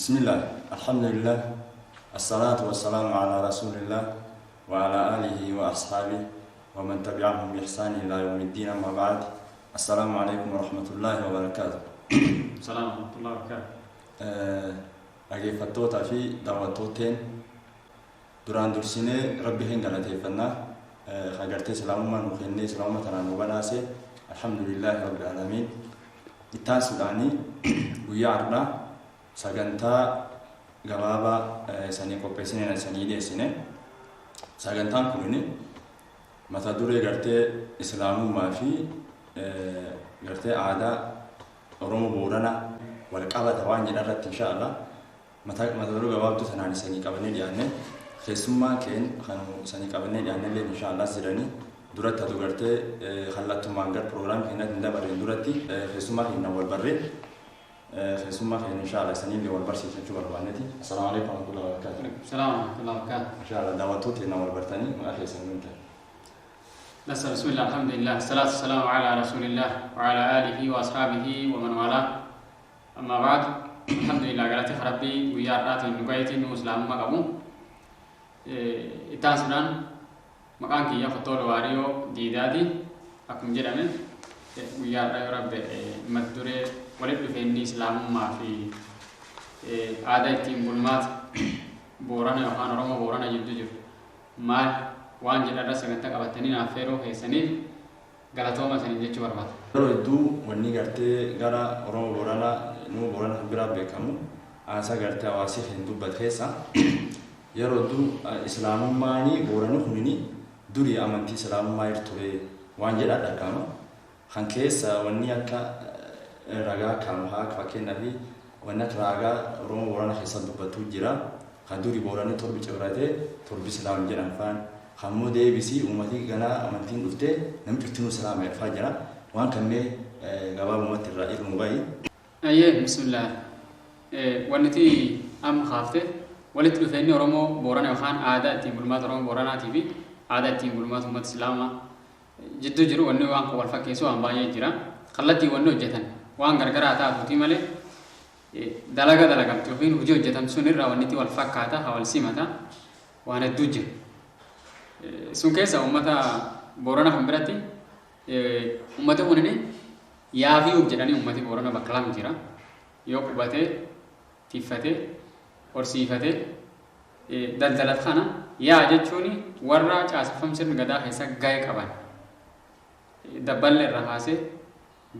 Bismillah, alhamdulillah, assalatu wassalamu ala rasulillah wa ala alihi wa ashabihi wa man tabi'ahum bi ihsani ila yawmiddin, amma ba'd. Assalaamu alaikum wa rahmatullahi wa barakatuh. Salaam wa rahmatullahi wa barakatuh. Dhaggeeffattootaa fi daawwattooteen, duraan dursinee Rabbi hin galateeffannaa. Agartee islaamummaa nu kennee, islaamummaa tanaan nu badhaase, alhamdulillahi rabbil alamin. Ittaansuudhaanii guyyaa har'aa sagantaa gabaabaa sanii qopheessine sanii dhiyeessine. Sagantaan kunin mata duree gartee islaamummaa fi gartee aadaa Oromoo Booranaa wal qabata waan jedhan irratti, insha Allah, mata duree gabaabduu tanaan isanii qabannee dhiyaanne. Keessummaan keen kan isanii qabannee dhiyaanne illee insha Allah jedhanii duratti atu gartee kallattumaan gar proogiraamii keenyatti hin dabarreen duratti keessummaa keenya wal barree, keessummaa keenya insha Allah isanii wal barsiisachuu barbaanneti. Assalaamu alaikum warahmatullahi wabarakatuh. Salaam wa rahmatullahi wa barakatuh. Insha Allah daawwattoota keenya wal bartanii maqaa keessan nuun ta'e. نسأل بسم الله، الحمد لله، الصلاة والسلام على رسول الله وعلى آله وأصحابه ومن والاه، أما بعد. الحمد لله، galata Rabbii guyyaa har'aatiin nu gaheetiin nu islaamummaa qabu. Ittaansuudhaan maqaan kiyya Fottoolo Waariyoo Diidaati. Akkuma jedhame, guyyaa har'aa yoo Rabbi mata duree walitti dhufeenyi islaamummaa fi aadaa ittiin bulmaata Boorana yookaan Oromoo Boorana jidduu jiru maal waan jedharra sagantaa qabatanii naaf feeroo keessaniif galatooma isaniin jechuu barbaada. Yeroo hedduu wanni gartee gara Oromoo Booranaa, nu Boorana kan biraa beekamu, haasaa gartee hawaasii hin dubbatu keessa yeroo hedduu islaamummaanii Boorani kunini durii amantii islaamummaa irra ture waan jedhaa dhaga'ama. Kan keessa wanni akka ragaa kaamu haa fakkeenyaaf wanni akka ragaa Oromoo Boorana keessa dubbatu jira. Kan durii Booranii torbi cibratee torbi islaam jedhan faan. Kammoo deebisii uummatii ganaa amantiin dhuftee namni cuftinuu islaama jedhafaa jira. Waan kanneen gabaabumatti irraa irru bahi. Ayyee, bismillah. Wanti amma kaafte walitti dhufeenyi Oromoo Boorana yookaan aadaa ittiin bulmaata Oromoo Booranaatii fi aadaa ittiin bulmaata uummata Islaamaa jidduu jiru, wanni waan kun wal fakkeessu waan baay'ee jira. Kallattii wanni hojjetan waan gargaraa taatuuti malee, dalaga dalagamtu yookiin hojii hojjetamtu sun irraa wanni itti wal fakkaata haa wal simata waan hedduu jira. Sun keessa uummata Boorana kan biratti uummati kunini yaafiyuuf jedhanii uummati Boorana bakka lama jira. Yoo qubatee, tiffatee, horsiifatee, daldalat kana yaa jechuun warra caaseffam sirni gadaa keessa gahee qaban. Dabballe irra kaasee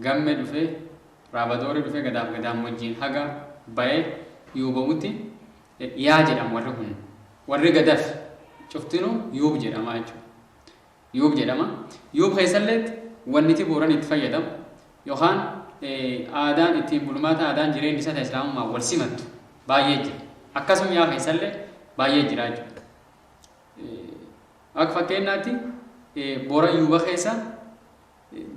gamme dhufee, raabadooree dhufee, gadaaf gadaan wajjin haga bahee yuubamutti yaa jedhamu warri kun. Warri gadaaf cuftinuu yuub jedhama jechuudha. Yuub jedhama. Yuub keessallee wanni Booran itti fayyadamu yookaan aadaan ittiin bulmaata, aadaan jireenya isaa islaamummaa wal simattu baay'ee jira. Akkasuma yaa keessallee baay'ee jira jechuudha. Akka fakkeenyaatti Booran yuuba keessa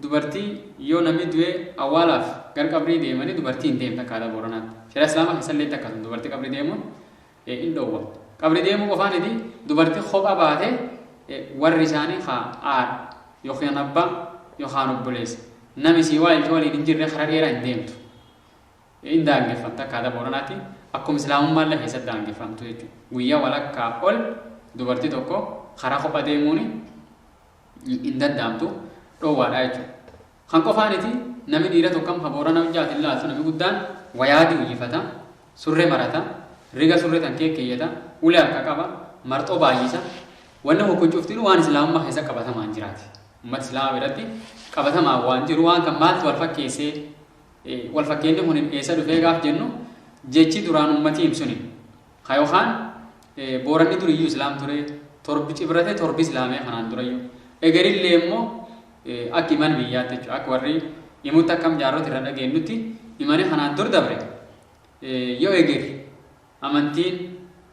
dubartii yoo namni du'ee awwaalaaf gara qabrii deemanii dubartii hin deemte akka aadaa Booranaatti. Shari'a islaamaa keessallee akkasuma dubartii qabrii deemuun hin dhoowwa. Qabrii deemuu qofaaniti, dubartii kophaa baatee warri isaanii haa haadha yookaan abbaa yookaan obboleessa nami sii waa ilcha waliin hin jirre karaa dheeraa hin deemtu. Hin daangeffamte akka aadaa Booranaatti, akkuma islaamummaa illee keessatti daangeffamtu jechuudha. Guyyaa walakkaa ol dubartii tokko karaa kophaa deemuun hin danda'amtu, dhoowwaadha jechuudha. Kan qofaaniti, namni dhiira tokko amma Boorana hojjaatiin ilaaltu, namni guddaan wayaadii uyyifata, surree marata, riga surree tan keekkeeyyata, ulee harka qaba, marxoo baay'isa. Wanni kun cuftinuu waan islaamummaa keessa qabatamaan jiraati. Uummata islaamaa biratti qabatamaan waan jiru. Waan kan maaltu wal fakkeessee, wal fakkeenyi kun eessa dhufee gaaf jennu, jechi duraan uummatii himsuni. Ka yookaan Booranni duriyyuu islaam ture, torbi cibratee torbi islaamee kanaan durayyuu. Egerillee immoo akka iman biyyaatti jechuudha. Akka warri himutti, akkam jaarrota irra dhageenyutti, imani kanaan dur dabre yoo egeri amantiin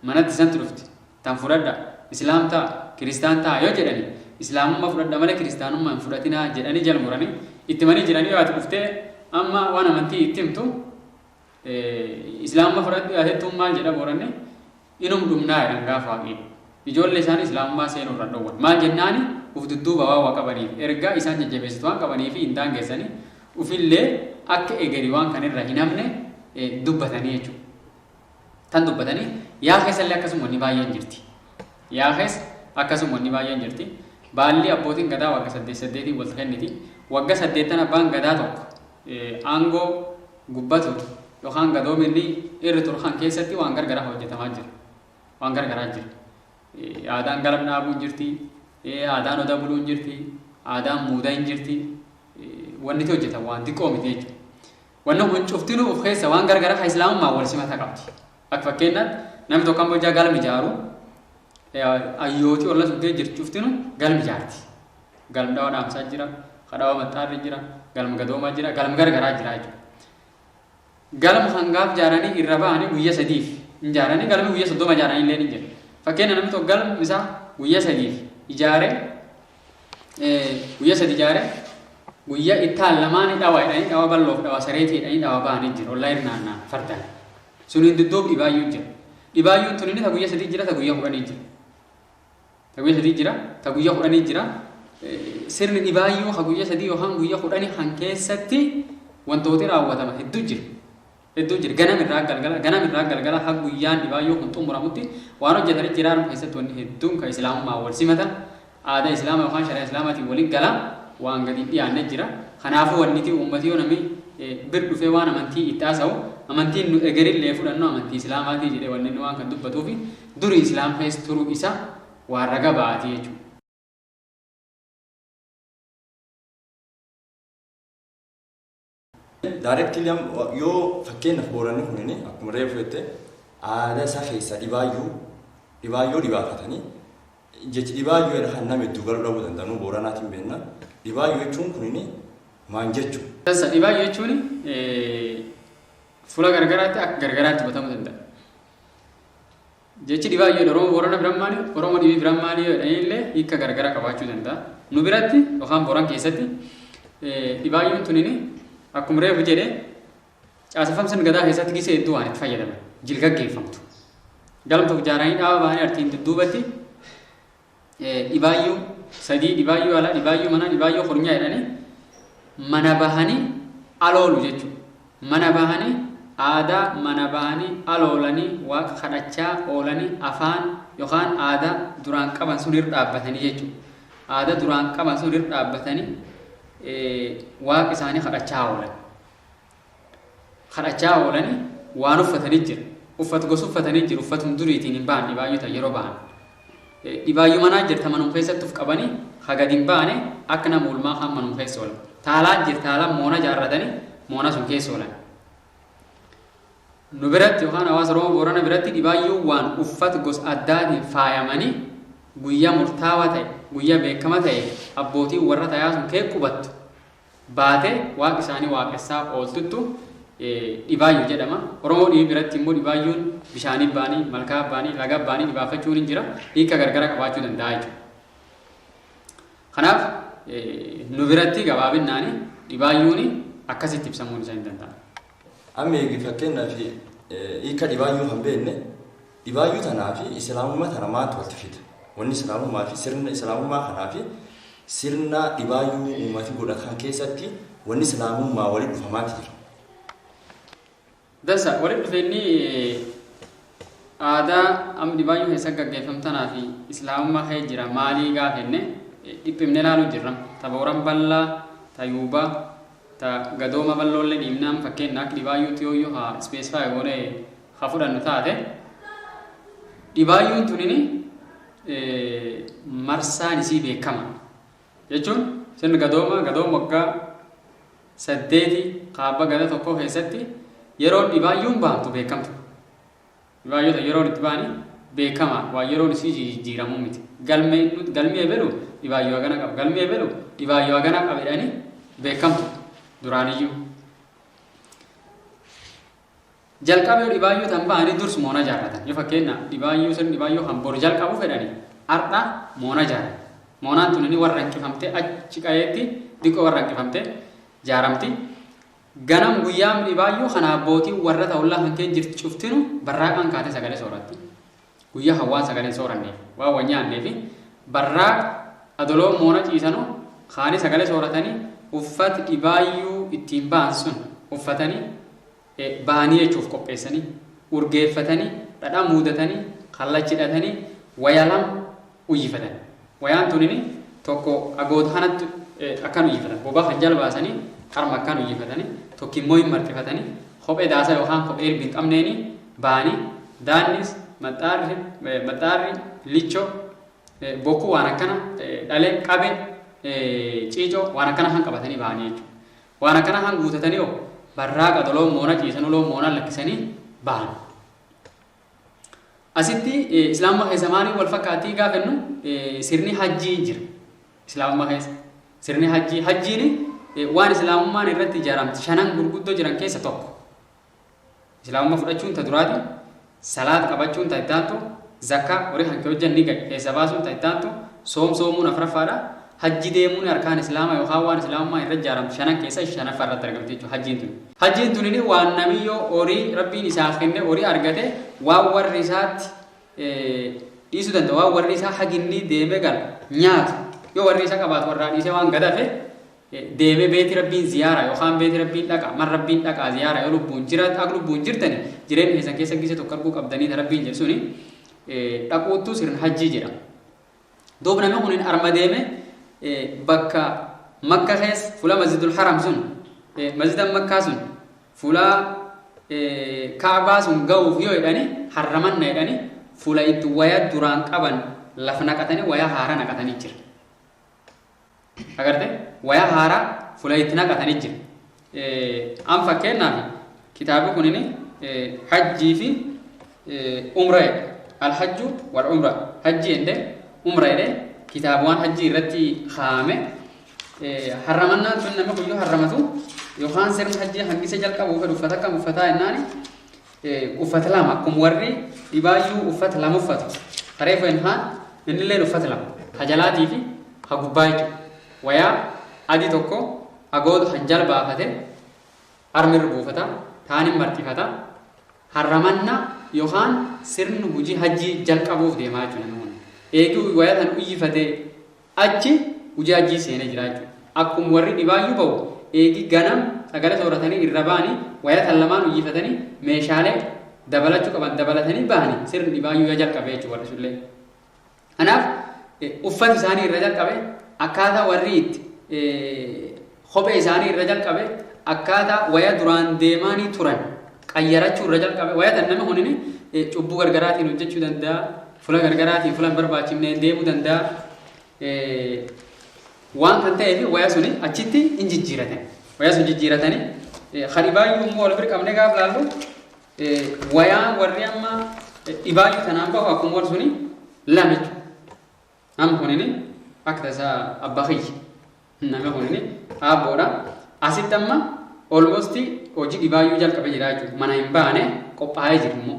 manatti isantu dhufti tan fudhadha, islaam ta'a, kiristaan ta'a yoo jedhani, islaamummaa fudhadha malee kiristaanummaa hin fudhatinaa jedhanii jala muranii itti manii jiranii. Yoo ati dhuftee amma waan amantii itti himtu, islaamummaa fudhadhu yaatettuun, maal jedha Booranni? Inum dhumnaa jedhan. Gaafa waaqii ijoollee isaanii islaamummaa seenuu irra dhowwan maal jennaani, uf dudduuba waan waa qabaniif, ergaa isaan jajjabeessitu waan qabaniif hin daangeessanii, ufillee akka egeri waan kan irra hin hafne dubbatanii jechuudha. Tan dubbatanii yaa keessallee akkasuma wanni baay'een jirti. Yaa keessa akkasuma wanni baay'een jirti. Baalli abbootiin gadaa wagga 8 8 wal kenniti. Wagga 8 abbaan gadaa tokko aangoo gubbatu yookaan gadoominni irra turu kan keessatti waan gargaraa hojjetamaa jira. Waan gargaraa jira. Aadaan galam dhaabuun jirti. Aadaan odaa buluun jirti. Aadaan muudaa hin jirti. Wanni itti hojjetan waan xiqqoo miti jechuudha. Wanni kun cuftinuu of keessa waan gargaraa kan islaamummaa wal simata qabdi. Akka fakkeenyaatti namni tokko ammoo ijaa galma ijaaru ayyootii olla sun kee jirtu cuftinu galma ijaarti. Galma dhawaa dhaamsaa jira, kadhawa maxxaarri jira, galma gadoomaa jira, galma gargaraa jira jechuudha. Galma hangaaf ijaaranii irra ba'anii guyyaa 3 ijaaranii galmi guyyaa 30 ijaaranii illee ni jira. Fakkeenya namni tokko galmi isaa guyyaa 3 ijaaree guyyaa 3 ijaaree guyyaa ittaan lamaan dhawaa jedhanii dhawaa bal'oof dhawaa sareetii jedhanii dhawaa ba'anii jiru. Ollaa hirnaannaa fardaan. Suniin dudduub dhibaayyuu jira. Dhibaayyuun tun inni ta guyyaa 3 jira ta guyyaa 10 jira. Ta guyyaa 3 jira ta guyyaa 10 jira. Sirni dhibaayyuu ka guyyaa 3 yookaan guyyaa 10 kan keessatti wantooti raawwatama hedduu jira. Hedduu jira. Ganam irraa galgala ganam irraa galgala ha guyyaan dhibaayyuu kun xumuramutti waan hojjetanii jiraaruma keessatti wanni hedduun kan islaamummaa wal simatan aadaa islaamaa yookaan shari'aa islaamaatiin waliin gala waan gadi dhiyaanne jira. Kanaafuu wanniti uummati yoo namni bir dhufee waan amantii itti haasa'u amantiin nu egerillee fudhannu amantii islaamaatii jedhee wanni inni waan kan dubbatuufi duri islaam keessa turuu isa waan raga ba'aati jechuudha. Directly yoo fakkeenyaaf Booranni kunini akkuma reefu jette aadaa isaa keessaa dhibaayyuu dhibaafatanii jechi dhibaayyuu jedha kan nama hedduu galuu dhabuu danda'u Booranaatiin beekna. Dhibaayyuu jechuun kunini maal jechuudha? Dhibaayyuu jechuun fuula gargaraatti akka gargaraatti hubatamuu danda'a. Jechi dhibaayyuu Oromoo Boorana biran maali? Oromoo dhibii biran maali jedhanii illee hiika gargara qabaachuu danda'a. Nu biratti yookaan Booran keessatti dhibaayyuun tunini akkuma reefu jedhee caaseffamsan gadaa keessatti gisee hedduu waan itti fayyadaman jilgaggeeffamtu. Galma tokko ijaaranii dhaaba bahanii artiin dudduubatti dhibaayyuu 3 dhibaayyuu alaa dhibaayyuu manaa dhibaayyuu kornyaa jedhanii mana bahanii aloolu jechuudha. Mana bahanii aadaa mana bahanii aloolanii waaqa kadhachaa oolanii afaan yookaan aadaa duraan qaban sun irra dhaabbatanii jechuudha. Aadaa duraan qaban sun irra dhaabbatanii waaqa isaanii kadhachaa oolan. Kadhachaa oolanii waan uffatanii jira. Uffata gosa uffatanii jiru. Uffatum duriitiin hin ba'an dhibaayyuu ta'e yeroo ba'an. Dhibaayyuu manaa jirta manuma keessatti uf qabanii haga hin baane akka nama ulmaa kan manuma keessa oolan. Taalaan jirta taalaan moona ijaarratanii moona sun keessa oolan. Nu biratti yookaan hawaasa Oromoo Boorana biratti dhibaayyuu waan uffata gosa addaatiin faayamanii guyyaa murtaawaa ta'e guyyaa beekama ta'e abbootiin warra tayaa sun kee qubattu baatee waaqa isaanii waaqessaa ooltuttu dhibaayyuu jedhama. Oromoo dhibii biratti immoo dhibaayyuun bishaanii ba'anii malkaa ba'anii laga ba'anii dhibaafachuun hin jira hiika gargara qabaachuu danda'a jechuudha. Kanaaf nu biratti gabaabinaan dhibaayyuun akkasitti ibsamuun isaa hin danda'amu. Amma eegi fakkeenyaaf hiika dhibaayyuu kan beekne dhibaayyuu tanaa fi islaamummaa tana maaltu walitti fida? Wanni islaamummaa fi sirna islaamummaa kanaa fi sirna dhibaayyuu uummati godhatan keessatti wanni islaamummaa walitti dhufamaati jira. Dansa walitti dhufeenyi aadaa amma dhibaayyuu keessa gaggeeffamtanaa fi islaamummaa kee jira maalii gaafenne dhiphimne ilaaluu jirra. Ta Booran bal'aa, ta Yuubaa, ta gadooma bal'oollee dhiibnaan fakkeenya akka dhibaayyuutti yooyyuu haa specify goonee haa fudhannu taate dhibaayyuun tunini marsaan isii beekama. Jechuun sirni gadooma gadooma waggaa 8 kaabba gada tokko keessatti yeroon dhibaayyuun baamtu beekamtu. Dhibaayyoota yeroon itti ba'anii beekama waan yeroon isii jijjiiramuu miti. Galmi ebelu dhibaayyuu hagana qaba. Galmi ebelu dhibaayyuu hagana qaba jedhanii beekamtu duraaniyyuu. Jalqaba yoo dhibaayyuu tan ba'anii durs moona jaarratan. Yoo fakkeenya dhibaayyuu sirni dhibaayyuu kan boru jalqabu fedhanii har'a moona jaarran. Moonaan tun inni warra hanqifamtee achi qayeetti diqoo warra hanqifamtee jaaramti. Ganam guyyaan dhibaayyuu kana abbootiin warra ta'ullaa kan kee jirti cuftinu barraaqaan kaatee sagalee sooratti. Guyyaa hawaan sagalee sooranneef waan waan nyaanneef barraaq adoloo moona ciisanu kaanii sagalee sooratanii uffati dhibaayyuu ittiin ba'an sun uffatanii ba'anii jechuuf qopheessanii urgeeffatanii Dhadhaa muudatanii kallachi hidhatanii wayaa lama uyyifatan. Wayaan tunini tokko agoota kanatti akkan uyyifatan. Bobaa kan jala baasanii harma akkan uyyifatanii tokko immoo hin marxifatanii kophee daasaa yookaan kophee irbi hin qabneeni ba'anii daannis maxxaarri lichoo bokkuu waan akkana dhalee qabe ciicoo waan akkana kan qabatanii ba'anii jechuudha. Waan akkana kan guutatanii hoo barraaqa loon moona ciisanuu loon moona lakkisanii ba'an. Asitti islaamummaa keessa maaliin wal fakkaattii gaafa jennu sirni hajjii jira. Islaamummaa keessa sirni hajjii hajjiin waan islaamummaan irratti ijaaramte shanan gurguddoo jiran keessa tokko. Islaamummaa fudhachuun ta duraati, salaat qabachuun ta ittaantu, zakkaa horii kan hojjan ni gahe keessa baasuun ta ittaantu, soom soomuun afuraffaadha. Hajji deemuun harkaan islaamaa yookaan waan islaamummaa irra ijaaramte shanan keessa shanaffaa irratti argamte jechuudha hajjiin tun. Hajjiin tun waan namiyyoo horii rabbiin isaaf kenne horii argate waan warri isaatti dhiisuu danda'a waan warri isaa haginni deemee gala nyaatu yoo warri isaa qabaatu warraa dhiisee waan gadafe deemee beeti rabbiin ziyaara yookaan beeti rabbiin dhaqa man rabbiin dhaqa ziyaara yoo lubbuun jira akka lubbuun jirtani jireenya keessan keessa gise tokko arguu qabdanii ta rabbiin jedhu suni dhaquuttu sirna hajjii jedhama. Duuba namni kun arma deeme bakka makka keessa fuula masjidul haram sun masjida makkaa sun fuula kaabaa sun ga'uuf yoo jedhani harramanna jedhani fuula itti waya duraan qaban lafa naqatanii waya haaraa naqatanii jira. Agarte waya haaraa fuula itti naqatanii jira. An fakkeenyaaf kitaabni kunini hajjii fi umra jedha. Alhajju wal umra hajjii jedhee umra jedhee kitaaba waan hajjii irratti kaa'ame. Harramannaan sun namni kun yoo harramatu yookaan sirna hajjii hangisa jalqabu fedhu uffata akkam uffataa jennaani uffata lama akkuma warri dhibaayyuu uffata lama uffatu. Kareefu haan innilleen uffata lama ka jalaatii fi ka gubbaa jechuudha. Wayaa adii tokko agoota kan jala baafate harmirra buufata taanin marxifata harramanna yookaan sirni hojii hajjii jalqabuuf deemaa jechuudha namni kun. Eeguu wayaa tan uyyifate achi hojii hajjii seenee jira jechuudha. Akkuma warri dhibaayyuu bahu eegi ganam sagalee sooratanii irra ba'anii wayaa tan lamaan uyyifatanii meeshaalee dabalachuu qaban dabalatanii ba'anii sirni dhibaayyuu yaa jalqabe jechuudha warri sullee. Kanaaf uffati isaanii irra jalqabe akkaataa warri itti kophee isaanii irra jalqabe akkaataa waya duraan deemaanii turan qayyarachuu irra jalqabe waya tan namni kunini cubbuu gargaraatiin hojjechuu danda'a fuula gargaraatiin fuula hin barbaachifneen deemuu danda'a. Waan kan ta'eef waya suni achitti hin jijjiiratan. Waya sun jijjiiratanii kan dhibaayyuu immoo wal bira qabnee gaafa laallu wayaan warri amma dhibaayyuu tanaan bahu akkuma warri suni lama jechuudha. Amma kunini akka tasaa abbaa kiyya. Namni kunini aabboodha. Asitti amma almost hojii dhibaayyuu jalqabee jira jechuudha. Mana hin baane qophaa'ee jiru immoo.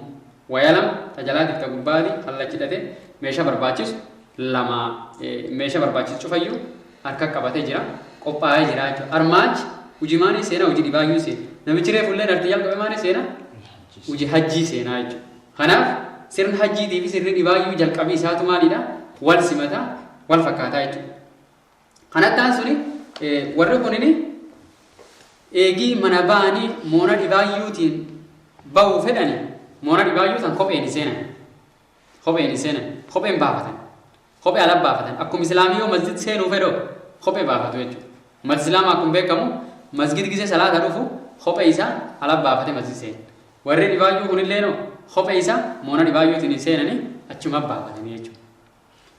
Waya lama tajalaatiif ta gubbaati kallachi hidhatee meeshaa barbaachisu lama meeshaa barbaachisu cufayyuu harka qabatee jira. Qophaa'ee jira jechuudha. Armaachi hojii maanii seenaa hojii dhibaayyuu seena. Namichi reefu illee narti jalqabe maanii seenaa hojii hajjii seenaa jechuudha. Kanaaf sirni hajjiitii fi sirni dhibaayyuu jalqabii isaatu maalidha? Wal simata, wal fakkaataa jechuudha. Kanatti aansuni warri kunini eegii mana ba'anii moona dhibaayyuutiin ba'uu fedhani moona dhibaayyuu tan kopheen hin seenan. Kopheen hin seenan. Kopheen baafatan. Kophee ala baafatan. Akkuma islaamii yoo masjid seenuu fedhoo kophee baafatu jechuudha. Masjid islaamaa akkuma beekamu masjid gisee salaata dhufu kophee isaa ala baafate masjid seena. Warri dhibaayyuu kunillee noo kophee isaa moona dhibaayyuutiin hin seenanii achuma baafatanii jechuudha.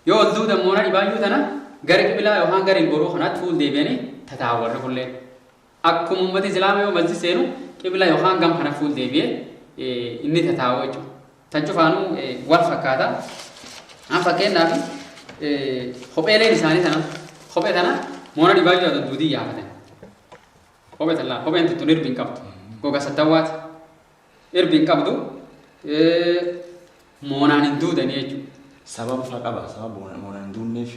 Yoo ol duudan moona dhibaayyuu tana gara qibilaa yookaan gara ilboruu kanaatti fuul deebi'anii tataa'u warri kunillee. Akkuma uummata islaamaa yoo masjid seenu qibila yookaan gam kana fuul deebi'ee inni tataa'u jechuudha. Tan cufaanuu wal fakkaata. An fakkeenyaaf kopheeleen isaanii tana kophee tana moona dhibaayyuu adda duudii yaafatan. Kophee tana kopheen tuttuun irbi hin qabdu. Goga sattawwaati. Irbi hin qabdu. Moonaan hin duudanii jechuudha. Sababa faa qaba sababa moonaan hin duudneef.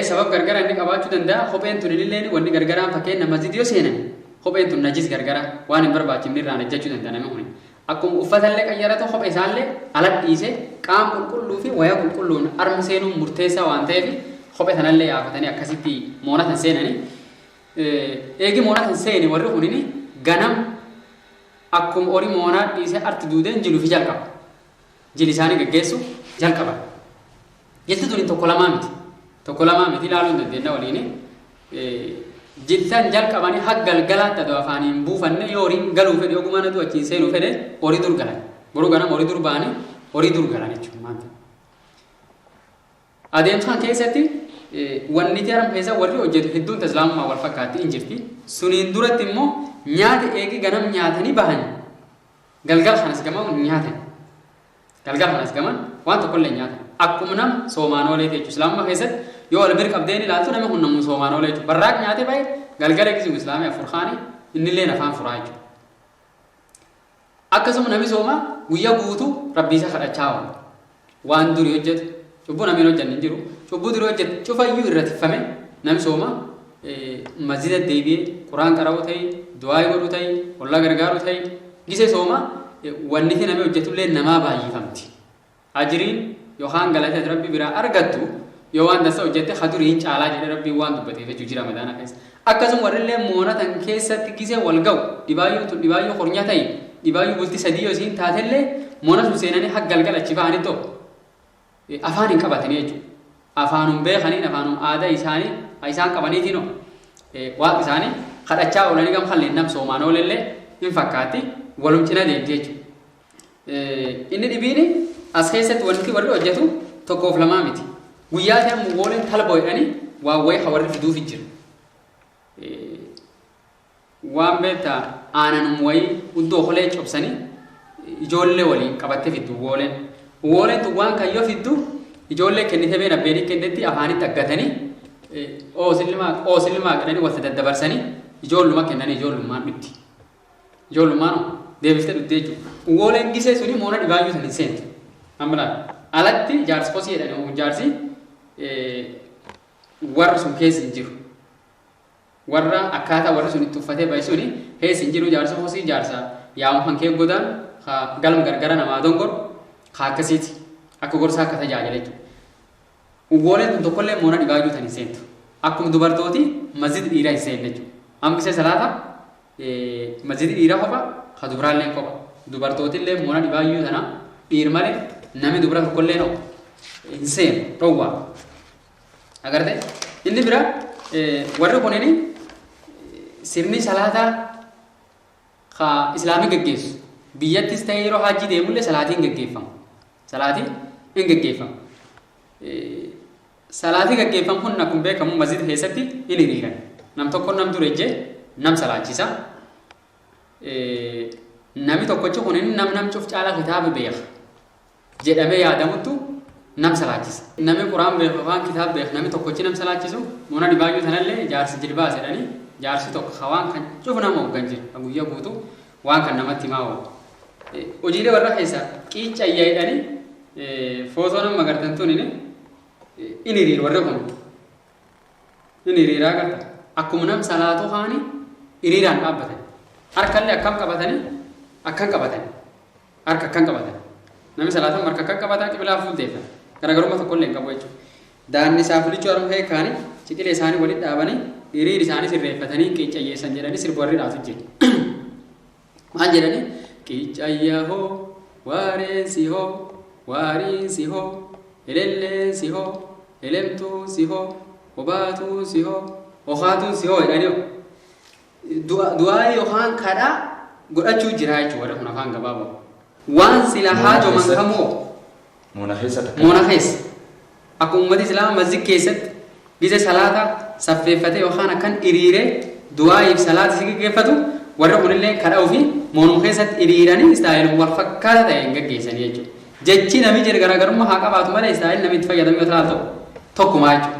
Sabab gargara inni qabaachuu danda'a. Kopheen tun illee wanni gargaraan fakkeenya masjid yoo seenan kopheen tun najis gargara waan hin barbaachifne irraan ejjechuu danda'a namni kun. Akkuma uffatallee qayyaratu kophee isaallee ala dhiisee qaama qulqulluu fi waya qulqulluun armi seenuun murteessaa waan ta'eef kophee sanallee yaafatanii akkasitti moona tan seenanii. Eegi moona tan seene warri kunini ganam Akkuma horii moonaa dhiisee arti duudeen jilu fi jalqaba. Jili isaanii geggeessu jalqaba. Jilti tuni tokko lamaa miti. Tokko lamaa miti ilaaluu hin dandeenya waliin. Jiltan jalqabanii haga galgalaatti adoo afaaniin hin buufanne yoo horiin galuu fedhe ogumaan aduu achiin seenuu fedhe horii dur galan. Boruu ganama horii dur ba'anii horii dur galan jechuudha maanta. Adeemsa kana keessatti wanni aram keessa warri hojjetu hedduun islaamummaa wal fakkaatti hin jirti. Suniin duratti immoo nyaata eegi ganam nyaatanii bahan galgal kanas gaman nyaatan. Galgal kanas gaman waan tokkollee nyaatan. Akkuma nam soomaan oolee jechuudha. Islaamummaa keessatti yoo wal bira qabdeen ilaaltu namni kun namuu soomaan oolee jechuudha. Barraaq nyaatee bahe galgala eegisimu islaamii afur kaanii innillee afaan furaa jechuudha. Akkasuma namni soomaa guyyaa guutuu rabbii isa kadhachaa oola. Waan durii hojjetu cubbuu namni hin hojjenne hin jiru. Cubbuu durii hojjetu cufayyuu irra tiffame namni soomaa masjida deebi'ee quraan qara'uu ta'e du'aa godhuu ta'e ollaa gargaaruu ta'e gisee soomaa wanni namni hojjetullee namaa baay'ifamti. Ajiriin yookaan galata rabbi biraa argattu yoo waan dansa hojjette hadurii hin caalaa jedhee rabbiin waan dubbateef jechuudha jira madaana keessa. Akkasuma warrillee moonatan keessatti gisee wal ga'u dhibaayyuu tun dhibaayyuu hornya ta'e dhibaayyuu bultii sadii yoo isiin taatellee moona sun seenanii haga galgala achi bahanii tokko afaan hin qabatanii jechuudha. Afaanum beekaniin afaanum aadaa isaanii isaan qabaniitiin waaqa isaanii kadhachaa oolanii gam kalleen nam soomaan oolellee hin fakkaatti walum cina deemti jechuudha. Inni dhibiin as keessatti wanti warri hojjetu tokkoof lamaa miti. Guyyaa ta'e muwwooleen talba jedhanii waan wayii warri fiduuf jira. Waan beektaa aananum wayii iddoo kolee cobsanii ijoollee waliin qabattee fiddu wooleen. Wooleen tun waan kan yoo fiddu ijoollee kennite been abbeenii kennetti afaanitti aggatanii oosillimaa jedhanii walitti daddabarsanii ijoolluma kennanii ijoollummaan dhutti. Ijoollummaan deebiftee dhutti jechuudha. Wooleen gisee suni moona dhibaayyuu san hin seentu. Amma laala. Alatti jaarsi kosii jedhanii jaarsi warri sun keessa hin jiru. Warra akkaataa warri sun itti uffatee bahe suni keessa hin jiru jaarsa kosii jaarsa yaa'u kan kee godaan galma gargara namaa dongor haa akkasiiti. Akka gorsaa akka tajaajila jechuudha. Uwwooleen tun tokkollee moona dhibaayyuu tan hin seentu. Akkuma dubartooti masjida dhiiraa hin seenne jechuudha. Amma gisee salaata masjidi dhiiraa kopha ka dubaraallee kopha. Dubartootillee moona dhibaayyuu tana dhiir malee namni dubara tokkollee no hin seenu dhowwaa. Agarte inni bira warri kunini sirni salaataa ka islaamii geggeessu biyyattis ta'ee yeroo hajji deemullee salaatiin geggeeffamu. Salaatiin hin geggeeffamu. Salaatii geggeeffamu kun akkuma beekamu masjida keessatti hin hiriiran. Nam tokko nam dura ejjee nam salaachisa. Nami tokkochi kun nam nam cuf caalaa kitaaba beeka jedhamee yaadamuttu nam salaachisa. Nami quraan beeku yookaan kitaaba beeku nami tokkochi nam salaachisu moona dhibaayyuu sanallee jaarsi jilbaas jedhanii jaarsi tokko hawaan kan cufu nama hooggan jira. Guyyaa guutuu waan kan namatti himaa oolu. Hojiilee warra keessaa qiicayyaa jedhanii footoo nama agartan tun in hiriir warri kun in hiriiraa agarta. Akkuma nam salaatu kaanii hiriiraan dhaabbatan. Harkallee akkam qabatanii akkam qabatanii harka akkam qabatanii. Namni salaatan harka akkam qabataa qibilaa fuuldeeffata. Garaagarummaa tokkollee hin qabu jechuudha. Daanni isaaf lichuu harma kaanii ciqilee isaanii walitti dhaabanii hiriir isaanii sirreeffatanii qiicayyeessan jedhanii sirba warri dhaatu jira. Waan jedhanii qiicayya hoo waareensi hoo waariinsi hoo elelleensi hoo elemtuunsi hoo obaatuunsi hoo okaatuunsi hoo jedhanii du'aa yookaan kadhaa godhachuu jira jechuudha warri kun afaan gabaaboo. Waan sila haajoman kamoo Moona keessa takka. moona keessa akkuma uummati islaamaa masjid keessatti gise salaata saffeeffatee yookaan akkan hiriiree du'aa'iif salaata si gaggeeffatu warri kunillee kadhaa ofii moonuma keessatti hiriiranii istaayiluma wal fakkaata ta'e hin gaggeessanii jechuudha. Jechi namni jedhe garaagarummaa haa qabaatu malee istaayil namni itti fayyadamu yoo ta'u tokkumaa jechuudha.